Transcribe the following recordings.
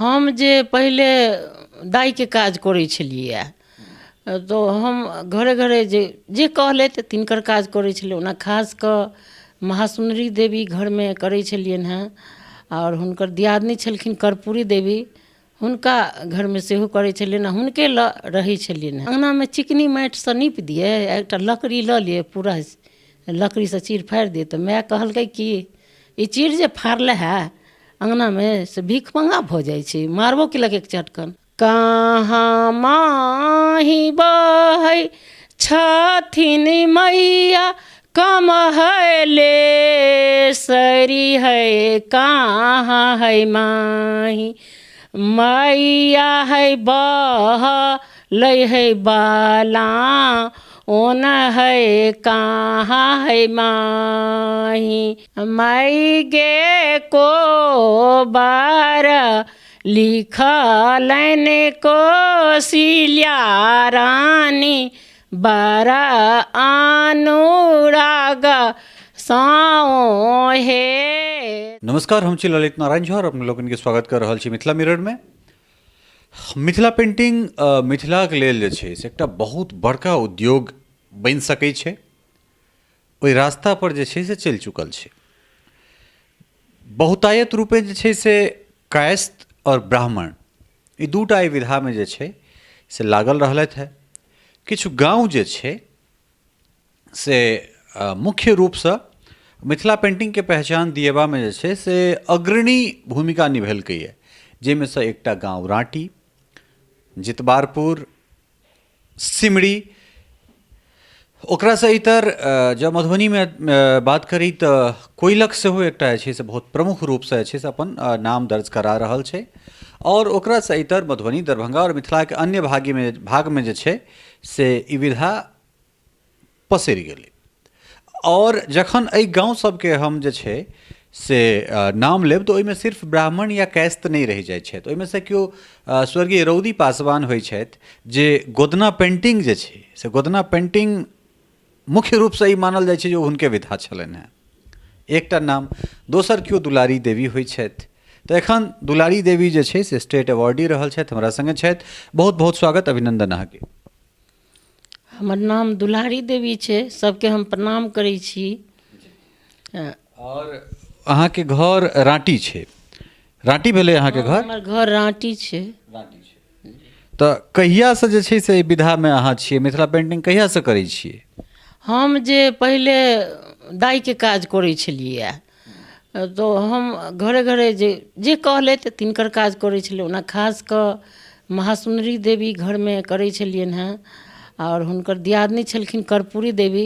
हम जे पहिले दाइके काज करै छलियै तऽ हम घरे घरे जे जे कहलथि तिनकर काज करै छलियै। ओना खास कऽ महासुन्दरी देवी घरमे करै छलियनि हेँ, आओर हुनकर दियादनी छलखिन कर्पूरी देवी, हुनका घरमे सेहो करै छलियनि। हुनके लग रहै छलियनि हेँ। अङ्गनामे चिकनी माटिसँ नीप दियै आ एकटा लकड़ी लऽ लियै, पूरा लकड़ीसँ चीर फाड़ि दियै। तऽ माय कहलकै कि ई चीर जे फाड़ले हे अङ्गनामे से भीख मङ्गा भऽ जाइ छै। मारबो केलक एक चटकन। कहाँ माही बहै छथिन मैया कमहले सरी है, कहाँ है माही मैया है बह लै है बाला ओन है, कहाँ है माही माई गे को बार लिखलनि कोशिल्या रानी बड़ अनुराग साओ हे। नमस्कार, हम छी ललित नारायण झा और अपने लोकनि के स्वागत कर रहल छी मिथिला मिरर में। मिथिला पेंटिंग मिथिलाके लेल जे छै से एकटा बहुत बड़का उद्योग बनि सकै छै। ओहि रास्तापर जे छै से चलि चुकल छै। बहुतायत रूपे जे छै से कायस्थ आओर ब्राह्मण ई दू टा एहि विधामे जे छै से लागल रहलथि हेँ। किछु गाँव जे छै से मुख्य रूपसँ मिथिला पेन्टिंगके पहचान दिएबामे जे छै से अग्रणी भूमिका निभेलकैए, जाहिमे सँ एकटा गाँव राँटी, जितवारपुर, सिमरी। ओकरासँ इतर जँ मधुबनीमे बात करी तऽ कोइलख सेहो एकटा जे छै से बहुत प्रमुख रूपसँ जे छै से अपन नाम दर्ज करा रहल छै। आओर ओकरासँ इतर मधुबनी, दरभंगा आओर मिथिलाके अन्य भाग्यमे भागमे जे छै से ई विधा पसरि गेलै। आओर जखन एहि गाँव सबके हम जे छै से नाम लेब तऽ ओहिमे सिर्फ ब्राह्मण या कायस्थ नहि रहि जाइ छथि। ओहिमे सँ केओ स्वर्गीय रौदी पासवान होइ छथि, जे गोदना पेन्टिंग जे छै से गोदना पेन्टिंग मुख्य रूपसँ ई मानल जाइ छै जे ओ हुनके विधा छलनि हेँ। एकटा नाम दोसर केओ दुलारी देवी होइ छथि। तऽ एखन दुलारी देवी जे छै से स्टेट अवार्डी रहल छथि, हमरा सङ्गे छथि। बहुत बहुत स्वागत, अभिनन्दन अहाँके। हमर नाम दुलारी देवी छै, सबके हम प्रणाम करै छी। आओर अहाँके घर राँटी छै? राँटी भेलै अहाँके घर? हमर घर राँटी छै। राँटी छै। तऽ कहियासँ जे छै से एहि विधामे अहाँ छियै? मिथिला पेन्टिंग कहियासँ करै छियै? हम जे पहिले दाइके काज करै छलियै तऽ हम घरे घरे जे जे कहलथि तिनकर काज करै छलियै। ओना खास कऽ महासुन्दरी देवी घरमे करै छलियनि हेँ, आओर हुनकर दियादनी छलखिन कर्पूरी देवी,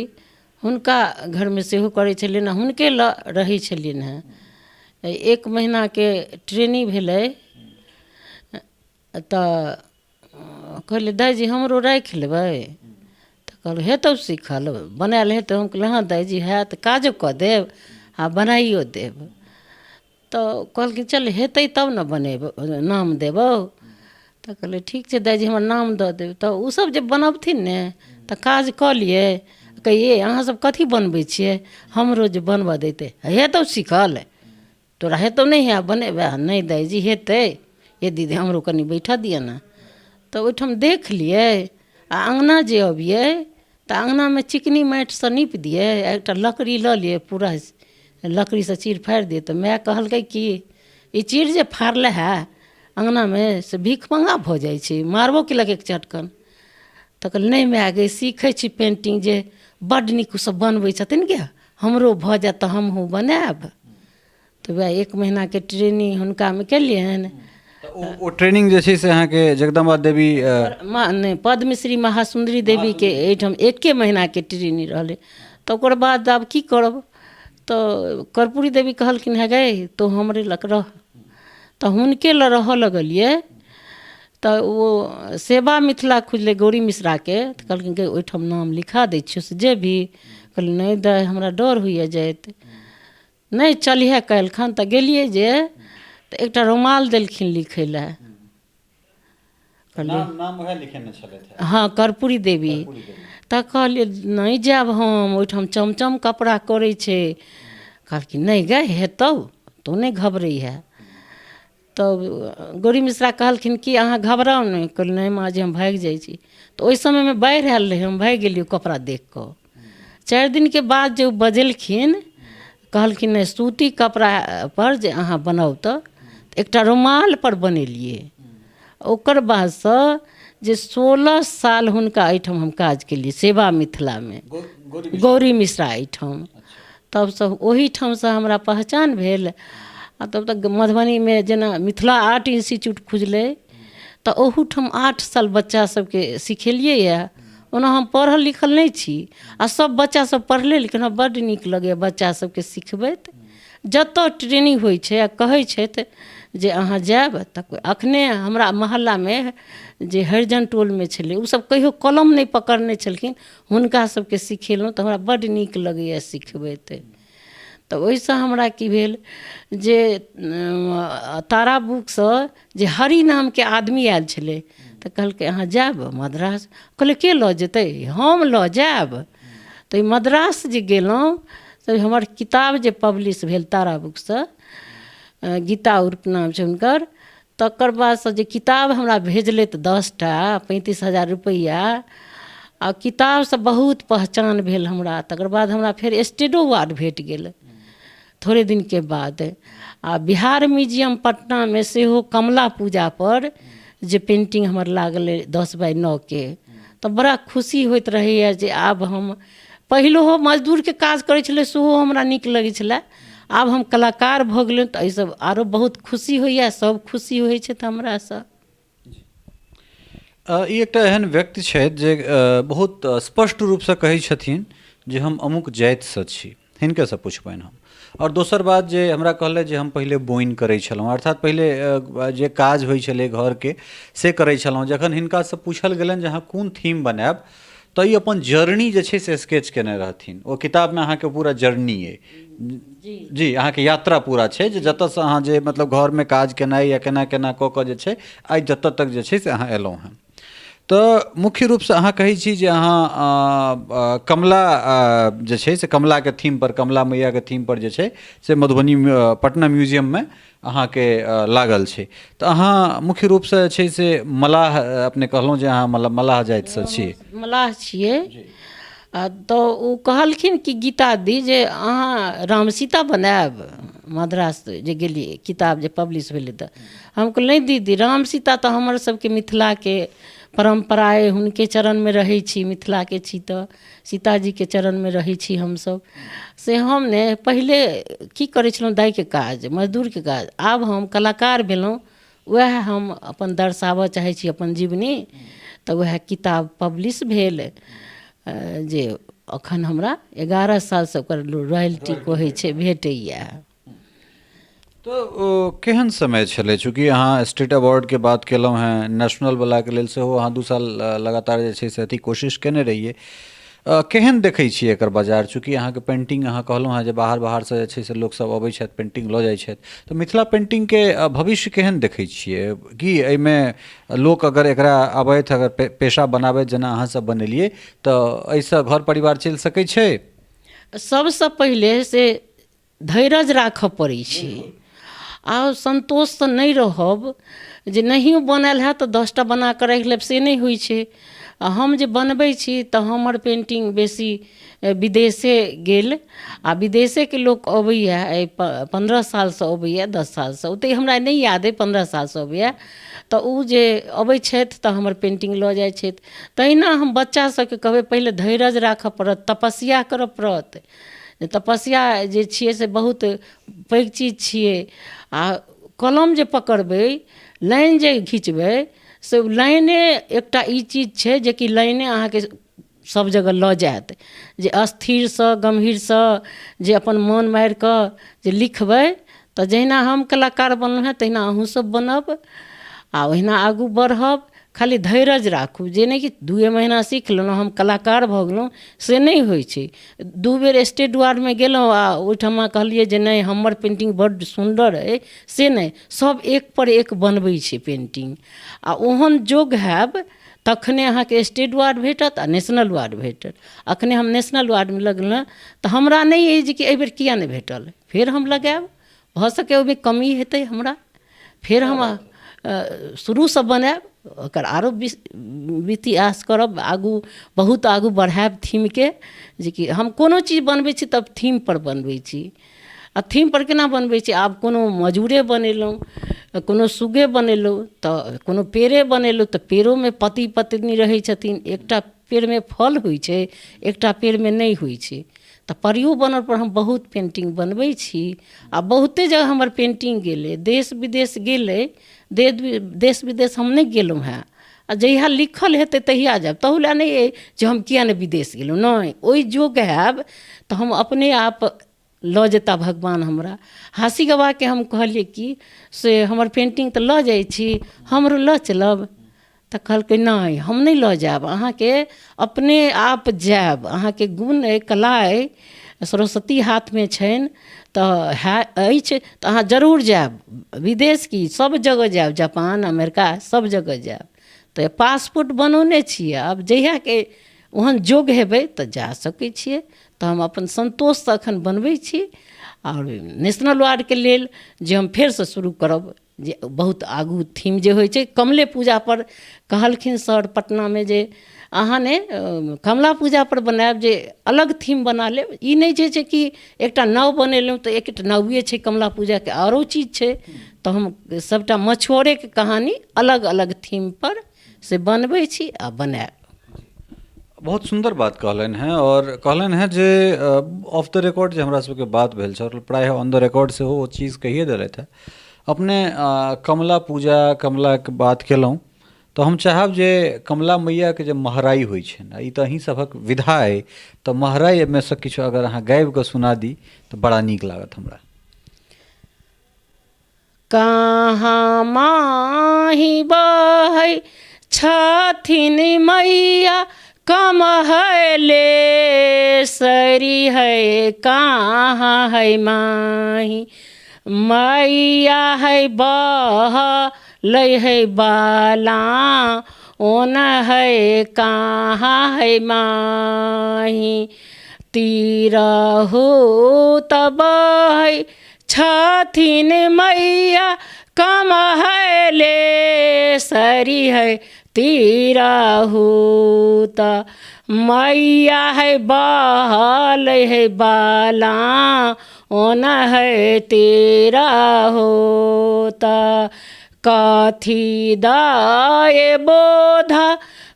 हुनका घरमे सेहो करै छलियनि। हुनके लग रहै छलियनि हेँ। एक महीनाके ट्रेनिंग भेलै तऽ कहलियै, दाइ जी, हमरो राखि लेबै? तऽ कहलकै, हेतौ सीखल, बनायल हेतौ? हम कहलियै, हँ दाइ जी, हैत, काजो कऽ देब आ बनाइयो देब। तऽ कहलखिन, चल हेतै तब ने बनेबौ, नाम देबौ। तऽ कहलियै, ठीक छै दाइ जी, हमर नाम दऽ देब। तऽ ओसभ जे बनबथिन ने तऽ काज कऽ लियै, कहियै, अहाँसभ कथी बनबै छियै? हमरो जे बनबऽ दैतै। हेतौ सीखल? तोरा हेतौ नहि है बनेबै? नहि दाइ जी, हेतै। हे दीदी, हमरो कनि बैठऽ दिअ ने। तऽ ओहिठाम देख लियै आ अङ्गना जे अबियै तऽ अङ्गनामे चिकनी माटिसँ नीप दियै आ एकटा लकड़ी लऽ लियै, पूरा लकड़ीसँ चीर फाड़ि दियै। तऽ माय कहलकै कि ई चीर जे फाड़ले हे अङ्गनामे से भीख मङ्गा भऽ जाइ छै। मारबो केलक एक चटकन। तऽ कहलियै, नहि माय गे, सीखै छी पेन्टिंग, जे बड्ड नीक ओसभ बनबै छथिन गे, हमरो भऽ जायत तऽ हमहूँ बनायब। तऽ वएह एक महीनाके ट्रेनिंग हुनकामे केलियनि। तऽ ओ ट्रेनिंग जे छै से अहाँके जगदम्बा देवी नहि, पद्मश्री महासुन्दरी देवीके एहिठाम एके महीनाके ट्रेनिंग रहलै। तऽ ओकर बाद आब की करब? तऽ कर्पूरी देवी कहलखिन, हे गै, तोँ हमरे लग रह। तऽ हुनके लग रहऽ लगलियै। तऽ ओ सेवा मिथिला खुजलै गौरी मिश्राके, तऽ कहलखिन गै, ओहिठाम नाम लिखा दै छियौ, से जेबही? कहलियै, नहि दाइ, हमरा डर होइए जाइत। नहि, चलिहे काल्हिखन। तऽ गेलियै जे तऽ एकटा रुमाल देलखिन लिखै लए। कहलियै, नाम वएह लिखेने छलथि? हँ, कर्पूरी देवी। तऽ कहलियै, नहि जायब हम ओहिठाम, चमचम कपड़ा करै छै। कहलखिन, नहि गै, हेतौ, तू नहि घबरैहे। तऽ गौरी मिश्रा कहलखिन कि अहाँ घबराउ नहि। कहलियै नहि माँ जी, हम भागि जाइ छी। तऽ ओहि समयमे बाढ़ि आयल रहै, हम भागि गेलियै ओ कपड़ा देखि कऽ। 4 दिनके बाद जे ओ बजेलखिन, कहलखिन नहि सूती कपड़ापर जे अहाँ बनाउ, तऽ एकटा रुमालपर बनेलियै। ओकर बादसँ जे 16 साल हुनका एहिठाम हम काज केलियै सेवा मिथिलामे, गौरी मिश्रा एहिठाम। तबसँ ओहीठामसँ हमरा पहचान भेल। आ तब तक मधुबनीमे जेना मिथिला आर्ट इंस्टीट्यूट खुजलै, तऽ ओहूठाम 8 साल बच्चा सबके सिखेलियै यऽ। ओना हम पढ़ल लिखल नहि छी आ सब बच्चा सब पढ़ले लिखल, हमरा बड्ड नीक लगैए बच्चा सबके सिखबैत। जतऽ ट्रेनिंग होइ छै आ कहै छथि जे अहाँ जायब, तऽ अखने हमरा मोहल्लामे जे हरिजन टोलमे छलै, ओसब कहियो कलम नहि पकड़ने छलखिन, हुनका सबके सिखेलहुँ, तऽ हमरा बड्ड नीक लगैए सिखबैत। तऽ ओहिसँ हमरा की भेल जे तारा बुकसँ जे हरि नामके आदमी आयल छलै, तऽ कहलकै अहाँ जायब मद्रास? कहलियै के लऽ जेतै? हम लऽ जायब। तऽ मद्रास जे गेलहुँ तऽ हमर किताब जे पब्लिश भेल तारा बुकसँ, गीता उर्फ नाम छै हुनकर, तकर बादसँ जे किताब हमरा भेजलथि 10टा, 35,000 रुपैआ, आ किताबसँ बहुत पहचान भेल हमरा। तकर बाद हमरा फेर स्टेटो अवार्ड भेट गेल थोड़े दिनके बाद। आ बिहार म्यूजियम पटनामे सेहो कमला पूजापर जे पेन्टिंग हमर लागल अइ 10 बाइ 9के, तऽ बड़ा खुशी होइत रहैए जे आब हम पहिलहो मजदूरके काज करै छलै, सेहो हमरा नीक लगै छलै। आब हम कलाकार भऽ गेलहुँ, तऽ एहिसँ आरो बहुत खुशी होइए, सभ खुशी होइ छथि हमरासँ। ई एकटा एहन व्यक्ति छथि जे बहुत स्पष्ट रूपसँ कहै छथिन जे हम अमुक जातिसँ छी। हिनकेसँ पुछबनि हम। आओर दोसर बात जे हमरा कहलथि जे हम पहिले बोनि करै छलहुँ, अर्थात पहिले जे काज होइ छलै घरके से करै छलहुँ। जखन हिनकासँ पूछल गेलनि जे अहाँ कोन थीम बनायब, तऽ ई अपन जर्नी जे छै से स्केच केने रहथिन। ओ किताबमे अहाँके पूरा जर्नी अइ जी, अहाँके यात्रा पूरा छै जे जतऽसँ अहाँ जे मतलब घरमे काज केनाइ या केना केना कऽ कऽ जे छै आइ जतऽ तक जे छै से अहाँ एलहुँ हेँ। तऽ मुख्य रूपसँ अहाँ कहै छी जे अहाँ कमला जे छै से कमलाके थीमपर, कमला मैयाके थीमपर जे छै से मधुबनी पटना म्यूजियममे अहाँके लागल छै। तऽ अहाँ मुख्य रूपसँ जे छै से मलाह, अपने कहलहुँ जे अहाँ मलाह जातिसँ छी। मलाह छियै। तऽ ओ कहलखिन कि गीता दी जे अहाँ राम सीता बनायब? मद्रास जे गेलियै, किताब जे पब्लिश भेलै, तऽ हम कहलियै नहि दीदी, राम सीता तऽ हमर सबके मिथिलाके परम्परा अइ, हुनके चरणमे रहै छी, मिथिलाके छी तऽ सीताजीके चरणमे रहै छी हमसब। से हम ने पहिले की करै छलहुँ, दाइके काज, मजदूरके काज, आब हम कलाकार भेलहुँ, वएह हम अपन दर्शाबऽ चाहै छी अपन जीवनी। तऽ वएह किताब पब्लिश भेल जे एखन हमरा 11 सालसँ ओकर रॉयल्टी कहै छै भेटैए। तऽ ओ केहन समय छलै? चूँकि अहाँ स्टेट अवार्डके बात केलहुँ हेँ, नेशनलवलाके लेल सेहो अहाँ 2 साल लगातार जे छै से अथी कोशिश केने रहियै। केहन देखै छियै एकर बाजार? चूँकि अहाँके पेन्टिंग अहाँ कहलहुँ हेँ जे बाहर बाहरसँ जे छै से लोकसभ अबै छथि, पेन्टिंग लऽ जाइ छथि, तऽ मिथिला पेन्टिंगके भविष्य केहन देखै छियै? की एहिमे लोक अगर एकरा आबथि, अगर पेशा बनाबथि जेना अहाँसभ बनेलियै, तऽ एहिसँ घर परिवार चलि सकै छै? सभसँ पहिले से धैर्य राखऽ पड़ै छै आ सन्तोषसँ नहि रहब जे नहियो बनल हैत तऽ 10टा बना कऽ राखि लेब, से नहि होइ छै। आ हम जे बनबै छी तऽ हमर पेन्टिंग बेसी विदेशे गेल आ विदेशेके लोक अबैए। एहि 15 सालसँ अबैए, 10 सालसँ, ओतेक हमरा नहि याद अइ, 15 सालसँ अबैए। तऽ ओ जे अबै छथि तऽ हमर पेन्टिंग लऽ जाइ छथि। तहिना हम बच्चा सभके कहबै, पहिले धैर्य राखऽ पड़त, तपस्या करऽ पड़त। तपस्या जे छियै से बहुत पैघ चीज छियै। आ कलम जे पकड़बै, लाइन जे घिचबै, से लाइने एकटा ई चीज छै जेकि लाइने अहाँके सभ जगह लऽ जायत। जे स्थिरसँ गम्भीरसँ जे अपन मोन मारि कऽ जे लिखबै, तऽ जहिना हम कलाकार बनलहुँ हेँ तहिना अहूँसभ बनब आ ओहिना आगू बढ़ब। खाली धैर्य राखू, जे नहि कि दुइए महीना सीख लेलहुँ, हम कलाकार भऽ गेलहुँ, से नहि होइ छै। 2 बेर स्टेट वार्डमे गेलहुँ आ ओहिठमा कहलियै जे नहि, हमर पेन्टिंग बड्ड सुन्दर अइ, से नहि। सभ एकपर एक बनबै छै पेन्टिंग आ ओहन योग्य हैब तखने अहाँके स्टेट वार्ड भेटत आ नेशनल वार्ड भेटत। अखने हम नेशनल वार्डमे लगलहुँ तऽ हमरा नहि अइ जे कि एहिबेर किएक नहि भेटल, फेर हम लगायब, भऽ सकैए ओहिमे कमी हेतै हमरा। फेर हम शुरूसँ बनायब, ओकर आरो विकास करब, आगू बहुत आगू बढ़ायब थीमके। जेकि हम कोनो चीज बनबै छी तब थीमपर बनबै छी। आ थीमपर केना बनबै छी? आब कोनो मजूरे बनेलहुँ, कोनो सुग्गे बनेलहुँ, तऽ कोनो पेड़े बनेलहुँ, तऽ पेड़ोमे पति पत्नी रहै छथिन। एकटा पेड़मे फल होइ छै, एकटा पेड़मे नहि होइ छै। तऽ परियो बनलपर हम बहुत पेन्टिंग बनबै छी आ बहुते जगह हमर पेन्टिंग गेलै, देश विदेश गेलै। देश विदेश हम नहि गेलहुँ हेँ, आ जहिया लिखल हेतै तहिया जायब। तहू लए नहि अइ जे हम किएक नहि विदेश गेलहुँ, नहि, ओहि योग्य हैब तऽ हम अपने आप लऽ जेता भगवान हमरा। हाँसी गवाहके हम कहलियै कि से हमर पेन्टिंग तऽ लऽ जाइ छी, हमरो लऽ चलब। तऽ कहलकै नहि, हम नहि लऽ जायब अहाँके, अपने आप जायब। अहाँके गुण अइ, कला अइ, सरस्वती हाथमे छनि तऽ है अछि, तऽ अहाँ जरूर जायब विदेश, की सभ जगह जायब, जापान, अमेरिका, सभ जगह जायब। तऽ पासपोर्ट बनौने छियै, आब जहियाके ओहन योग्य हेबै तऽ जा सकै छियै। तऽ हम अपन सन्तोषसँ एखन बनबै छी। आओर नेशनल अवार्डके लेल जे हम फेरसँ शुरू करब, जे बहुत आगू थीम जे होइ छै। कमले पूजापर कहलखिन सर पटनामे जे अहाँ ने कमला पूजापर बनायब, जे अलग थीम बना लेब। ई नहि जे छै कि एकटा नाव बनेलहुँ तऽ एकटा नावे छै, कमला पूजाके आरो चीज छै। तऽ हम सभटा मछुआरेके कहानी अलग अलग थीमपर से बनबै छी आ बनायब। बहुत सुन्दर बात कहलनि हेँ आओर कहलनि हेँ जे ऑफ the record जे हमरा सबके बात भेल छल, प्रायः ऑन the record सेहो ओ चीज कहिए देलथि हेँ। अपने कमला पूजा, कमलाके बात केलहुँ तऽ हम चाहब जे कमला मैयाके जे महराइ होइ छनि, ई तऽ अहीं सभक विधा अइ, तऽ महराइमे सँ किछु अगर अहाँ गाबि कऽ सुना दी तऽ बड़ा नीक लागत हमरा। कहाँ माही बहै छथिन मैया कमहले सरी है, कहाँ है माही मैया है बहलै है बाला ओन है, कहाँ है माही तीरहु तब है छथिन मैया कमहले सरी है, तीरहु त मैया है बहल है बाला ओन है, तीरहु त कथी दए बोधा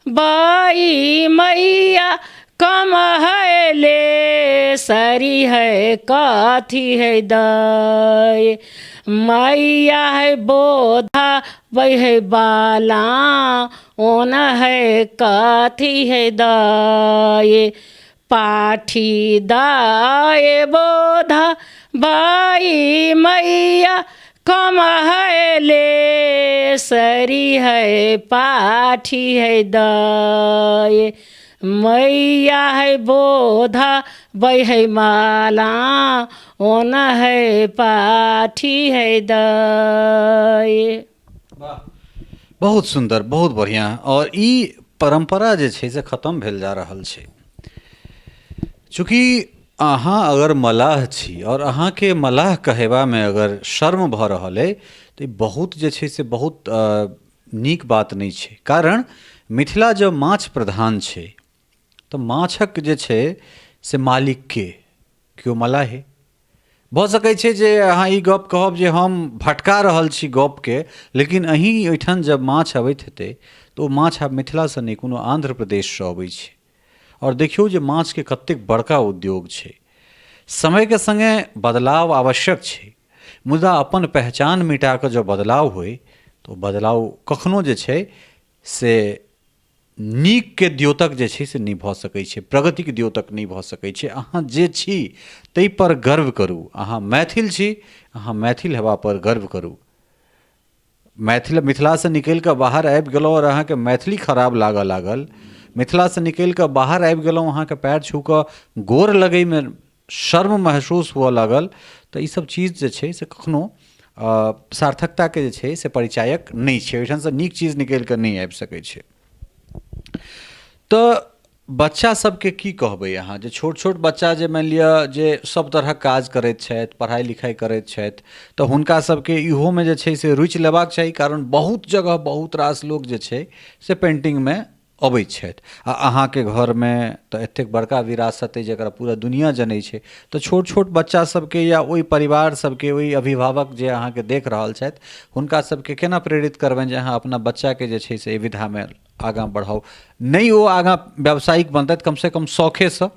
बाई मैया कमहले सरी है, कथी है दए मैया है बोधा वही है बाला ओन है, कथी है दए पाठी दाए बोधा बाई मैया कमहले सरी है, पाठी है दए मैया है बोधा वही है माला ओन है, पाठी है दए। वाह, बहुत सुन्दर, बहुत बढ़िआँ। आओर ई परम्परा जे छै से खतम भेल जा रहल छै। चूँकि अहाँ अगर मलाह छी आओर अहाँके मलाह कहेबामे अगर शर्म भऽ रहल अइ तऽ ई बहुत जे छै से बहुत नीक बात नहि छै। कारण मिथिला जँ माछ प्रधान छै तऽ माछक जे छै से मालिक के? केओ मलाहे। भऽ सकै छै जे अहाँ ई गप कहब जे हम भटका रहल छी गपके, लेकिन अहीं ओहिठाम जब माछ अबैत हेतै तऽ ओ माछ आब मिथिलासँ नहि, कोनो आन्ध्र प्रदेशसँ अबै छै। आओर देखियौ जे माछके कतेक बड़का उद्योग छै। समयके सङ्गे बदलाव आवश्यक छै, मुदा अपन पहचान मिटा कऽ जँ बदलाव होइ तऽ ओ बदलाव कखनो जे छै से नीकके द्योतक जे छै से नहि भऽ सकै छै, प्रगतिके द्योतक नहि भऽ सकै छै। अहाँ जे छी ताहिपर गर्व करू। अहाँ मैथिल छी, अहाँ मैथिल हेबापर गर्व करू। मैथिल मिथिलासँ निकलि कऽ बाहर आबि गेलहुँ आओर अहाँके मैथिली खराब लागऽ लागल, मिथिलासँ निकलि कऽ बाहर आबि गेलहुँ, अहाँके पएर छू कऽ गोर लगैमे शर्म महसूस हुअ लागल, तऽ ईसभ चीज जे छै से कखनो सार्थकताके जे छै से परिचायक नहि छै। ओहिठामसँ नीक चीज निकलि कऽ नहि आबि सकै छै। तऽ बच्चा सबके की कहबै अहाँ जे छोट छोट बच्चा जे मानि लिअ जे सब तरहक काज करैत छथि पढ़ाइ लिखाइ करैत छथि तऽ हुनका सबके इहोमे जे छै से रुचि लेबाक चाही कारण बहुत जगह बहुत रास लोक जे छै से पेन्टिंगमे अबै छथि आ अहाँके घरमे तऽ एतेक बड़का विरासत अइ जकरा पूरा दुनिआँ जनै छै तऽ छोट छोट बच्चा सबके या ओहि परिवार सबके ओहि अभिभावक जे अहाँके देख रहल छथि हुनका सबके केना प्रेरित करबनि जे अहाँ अपना बच्चाके जे छै से एहि विधामे आगाँ बढ़ाउ नहि ओ आगाँ व्यावसायिक बनतथि कमसँ कम शौखेसँ।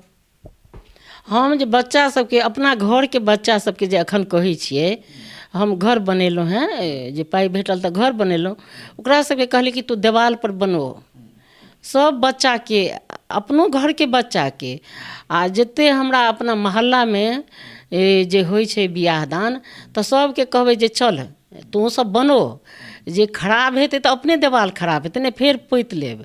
हम जे बच्चा सबके अपना घरके बच्चा सबके जे एखन कहै छियै हम घर बनेलहुँ हेँ जे पाइ भेटल तऽ घर बनेलहुँ ओकरा सबके कहलियै कि तू देवालपर बनो सब बच्चाके अपनो घरके बच्चाके आ जते हमरा अपना मोहल्लामे जे होइ छै बियाह दान तऽ सबके कहबै जे चल तोँ सब बनो जे खराब हेतै तऽ अपने देवाल खराब हेतै ने फेर पोति लेब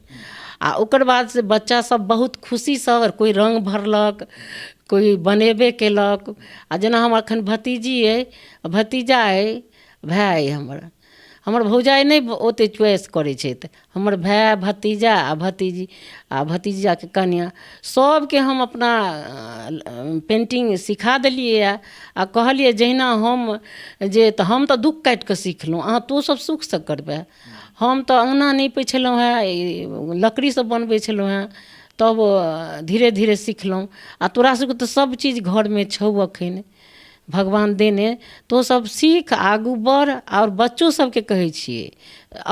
आ ओकर बाद से बच्चा सब बहुत खुशीसँ कोइ रङ्ग भरलक कोइ बनेबे केलक आ जेना हमर एखन भतीजी अइ भतीजा अइ भाय अइ हमर हमर भौजाइ नहि ओतेक चॉइस करै छथि हमर भाय भतीजा आ भतीजी आ भतीजाके कनिआँ सभके हम अपना पेन्टिंग सिखा देलियैए आ कहलियै जहिना हम जे तऽ हम तऽ दुःख काटि कऽ सिखलहुँ अहाँ तोँसभ सुखसँ करबै हम तऽ अङ्गना नीपै छलहुँ हेँ लकड़ीसँ बनबै छलहुँ हेँ तब धीरे धीरे सिखलहुँ आ तोरा सभके तऽ सभचीज घरमे छौ एखन भगवान देने तोँ सब सीख आगू बढ़ आओर बच्चो सबके कहै छियै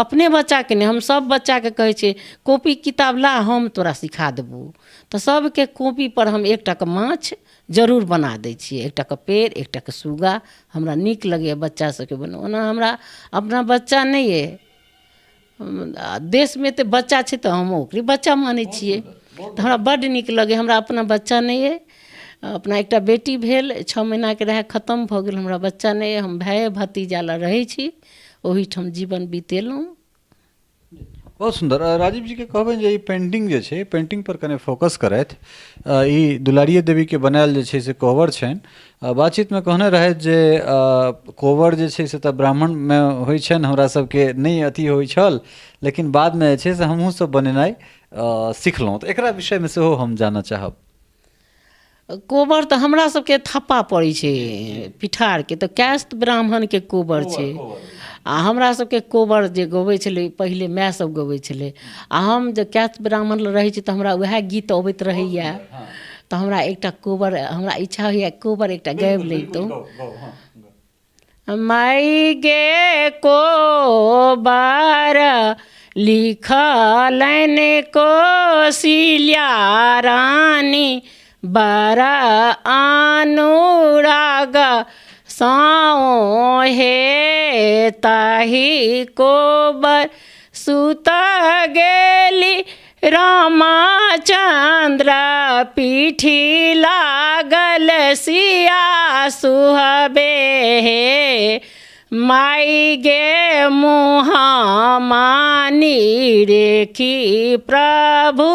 अपने बच्चाके नहि हम सब बच्चाके कहै छियै कॉपी किताब ला हम तोरा सिखा देबौ तऽ सबके कॉपीपर हम एकटाके माछ जरूर बना दै छियै एकटाके पेड़ एकटाके सुग्गा हमरा नीक लगैए बच्चा सबके बना ओना हमरा अपना बच्चा नहि अइ देशमे एतेक बच्चा छै तऽ हम ओकरे बच्चा मानै छियै तऽ हमरा बड्ड नीक लगैए हमरा अपना बच्चा नहि अइ अपना एकटा बेटी भेल छओ महीनाके रहए खतम भऽ गेल हमरा बच्चा नहि अइ हम भाये भतीजा लग रहै छी ओहीठाम जीवन बितेलहुँ। बहुत सुन्दर राजीव जीके कहबनि जे ई पेन्टिंग जे छै पेन्टिंगपर कने फोकस करथि ई दुलारिये देवीके बनायल जे छै से कोहबर छनि बातचीतमे कहने रहथि जे कोबर जे छै से तऽ ब्राह्मणमे होइ छनि हमरा सबके नहि अथी होइ छल लेकिन बादमे जे छै से हमहूँ सब बनेनाइ सिखलहुँ तऽ एकरा विषयमे सेहो हम जानऽ चाहब। कोबर तऽ हमरा सबके थप्पा पड़ै छै पिठारके तऽ कायस्थ ब्राह्मणके कोबर छै आ हमरा सबके कोबर जे गबै छलै पहिले माय सब गबै छलै आ हम जे कायस्थ ब्राह्मण लग रहै छी तऽ हमरा वएह गीत अबैत रहैया तऽ हमरा एकटा कोबर हमरा इच्छा होइए कोबर एकटा गाबि लैतहुँ माय गे कोबर लिखलनि कोशिल्या रानी बड़ अनुराग साओ हे ताहि कोबर सुत गेली रामचन्द्र पीठी लागल सिया सुहबे हे माय गे मुहाँ मानी रेखी प्रभु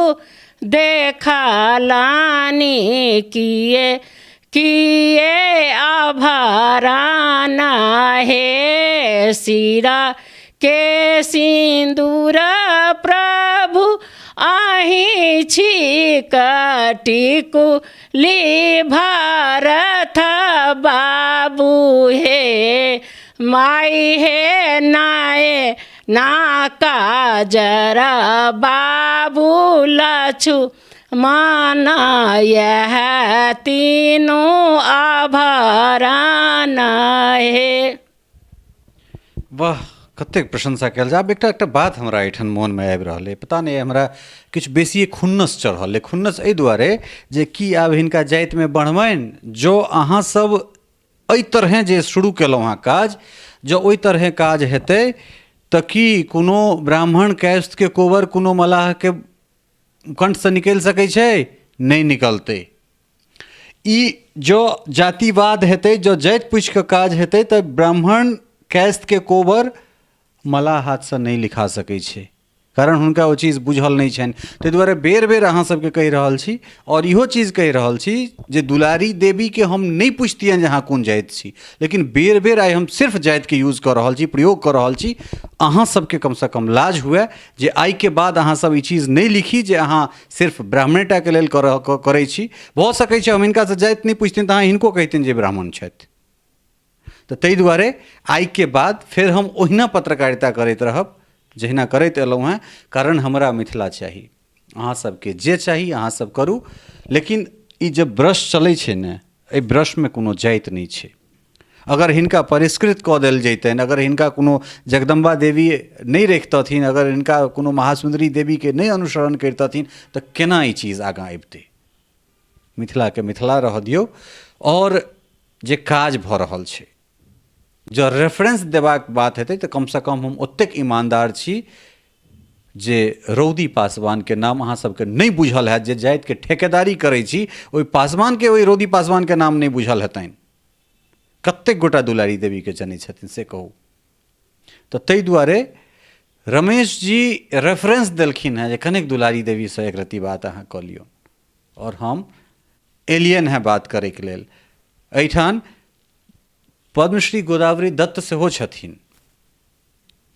देखलानी किए किए आभराना हे सिरा के सिन्दूर प्रभु अहीं छी कटिकुली भरत बाबू हे माई हे नाए ना काजर बाबू लछु माना यह तीनू आभरण हे। वाह कतेक प्रशंसा कयल जाय। आब एकटा एकटा बात हमरा एहिठाम मोनमे आबि रहल अइ, पता नहि हमरा किछु बेसिए खुन्नस चढ़ल अइ। खुन्नस एहि दुआरे जे की आब हिनका जातिमे बढ़बनि, जँ अहाँसभ एहि तरहेँ जे शुरू केलहुँ हेँ काज, जँ ओहि तरहेँ काज हेतै तऽ की कोनो ब्राह्मण कायस्थके कोबर कोनो मलाहके कण्ठसँ निकलि सकै छै? नहि निकलतै। ई जँ जातिवाद हेतै, जँ जाति पूछिकऽ काज हेतै तऽ ब्राह्मण कायस्थके कोबर मलाह हाथसँ नहि लिखा सकै छै। कारण हुनका ओ चीज बुझल नहि छनि। ताहि दुआरे बेर बेर अहाँ सबके कहि रहल छी आओर इहो चीज कहि रहल छी जे दुलारी देवीके हम नहि पुछतियनि जे अहाँ कोन जाति छी, लेकिन बेर बेर आइ हम सिर्फ जातिके यूज कऽ रहल छी, प्रयोग कऽ रहल छी। अहाँ सबके कमसँ कम लाज हुए जे आइके बाद अहाँ सब ई चीज नहि लिखी जे अहाँ सिर्फ ब्राह्मणेटाके लेल करै छी। भऽ सकै छै हम हिनकासँ जाति नहि पुछतियनि तऽ अहाँ हिनको कहितियनि जे ब्राह्मण छथि। तऽ ताहि दुआरे आइके बाद फेर हम ओहिना पत्रकारिता करैत रहब जहिना करैत एलहुँ हेँ, कारण हमरा मिथिला चाही। अहाँ सबके जे चाही अहाँ सब करू, लेकिन ई जे ब्रश चलै छै ने, एहि ब्रशमे कोनो जाति नहि छै। अगर हिनका परिष्कृत कऽ देल जैतनि, अगर हिनका कोनो जगदम्बा देवी नहि रखितथिन, अगर हिनका कोनो महासुन्दरी देवीके नहि अनुसरण करितथिन तऽ केना ई चीज आगाँ अबितै? मिथिलाके मिथिला रहऽ दियौ। आओर जे काज भऽ रहल छै, जँ रेफरेंस देबाक बात हेतै तऽ कमसँ कम हम ओतेक ईमानदार छी जे रौदी पासवानके नाम अहाँ सबके नहि बुझल हैत, जे जातिके ठेकेदारी करै छी ओहि पासवानके, ओहि रौदी पासवानके नाम नहि बुझल हेतनि। कतेक गोटा दुलारी देवीके जनै छथिन से कहू? तऽ ताहि दुआरे रमेश जी रेफरेंस देलखिन हेँ जे कनेक दुलारी देवीसँ एक रत्ती बात अहाँ कऽ लियौ, आओर हम एलियन हेँ बात करैके लेल। एहिठाम पद्मश्री गोदावरी दत्त सेहो छथिन,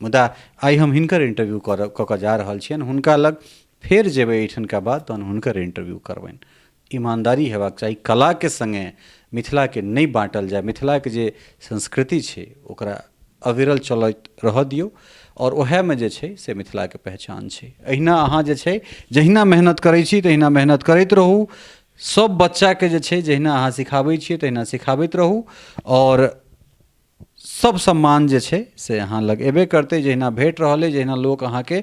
मुदा आइ हम हिनकर इंटरव्यू कऽ कऽ जा रहल छियनि। हुनका लग फेर जेबै एहिठनका बाद, तहन हुनकर इंटरव्यू करबनि। ईमानदारी हेबाक चाही, कलाके सङ्गे मिथिलाके नहि बाँटल जाय, मिथिलाके जे संस्कृति छै ओकरा अविरल चलैत रहऽ दियौ, आओर ओएहमे जे छै से मिथिलाके पहचान छै। एहिना अहाँ जे छै जहिना मेहनत करै छी तहिना मेहनत करैत रहू। सब बच्चाके जे छै जहिना अहाँ सिखाबै छियै तहिना सिखाबैत रहू, आओर सब सम्मान जे छै से अहाँ लग एबे करतै। जहिना भेट रहल अइ, जहिना लोक अहाँके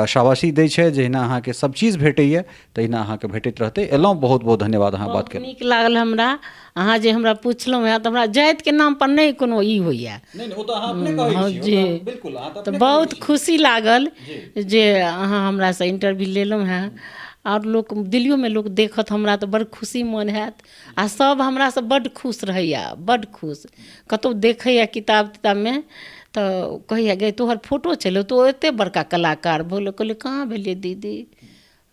शाबाशी दै छै, जहिना अहाँके सब चीज भेटैए तहिना अहाँके भेटैत रहतै। एलहुँ, बहुत बहुत धन्यवाद अहाँ बात केलहुँ। नीक लागल हमरा अहाँ जे हमरा पुछलहुँ हेँ, तऽ हमरा जातिके नामपर नहि कोनो ई होइए। जी, तऽ बहुत खुशी लागल जे अहाँ हमरासँ इंटरव्यू लेलहुँ हेँ। आओर लोक दिल्लियोमे लोक देखत हमरा तऽ बड़ खुशी मोन हैत, आ सब हमरासँ बड्ड खुश रहैए, बड्ड खुश। कतहु देखैए किताब तिताबमे तऽ कहैए, गै तोहर फोटो छलौ, तू एतेक बड़का कलाकार भऽ गेलौ। कहलियै कहाँ भेलियै दीदी,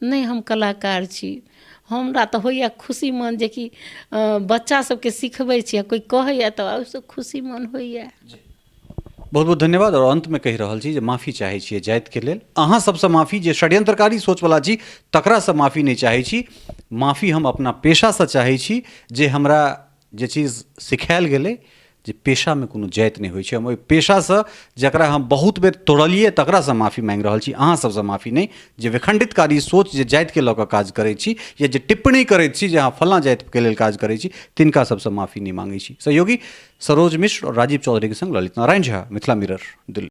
नहि हम कलाकार छी। हमरा तऽ होइए खुशी मन जेकि बच्चा सबके सिखबै छी आ कोइ कहैए तऽ ओहिसँ खुशी मन होइए। बहुत बहुत धन्यवाद। और अंत में कहि रहल छी जे माफ़ी चाहै छियै जातिके लेल, अहाँ सबसँ माफ़ी, जे षड्यंत्रकारी सोचवला छी तकरासँ माफ़ी नहि चाहै छी। माफ़ी हम अपना पेशासँ चाहै छी, जे हमरा जे चीज सिखायल गेलै जे पेशामे कोनो जाति नहि होइ छै, हम ओहि पेशासँ जकरा हम बहुत बेर तोड़लियै तकरासँ माफ़ी माँगि रहल छी, अहाँ सबसँ माफ़ी नहि। जे विखंडितकारी सोच जे जातिके लऽ कऽ काज करै छी या जे टिप्पणी करैत छी जे अहाँ फलाँ जातिके लेल काज करै छी, तिनका सबसँ माफ़ी नहि माँगै छी। सहयोगी सरोज मिश्र और राजीव चौधरी के संग ललित नारायण झा, मिथिला मिरर, दिल्ली।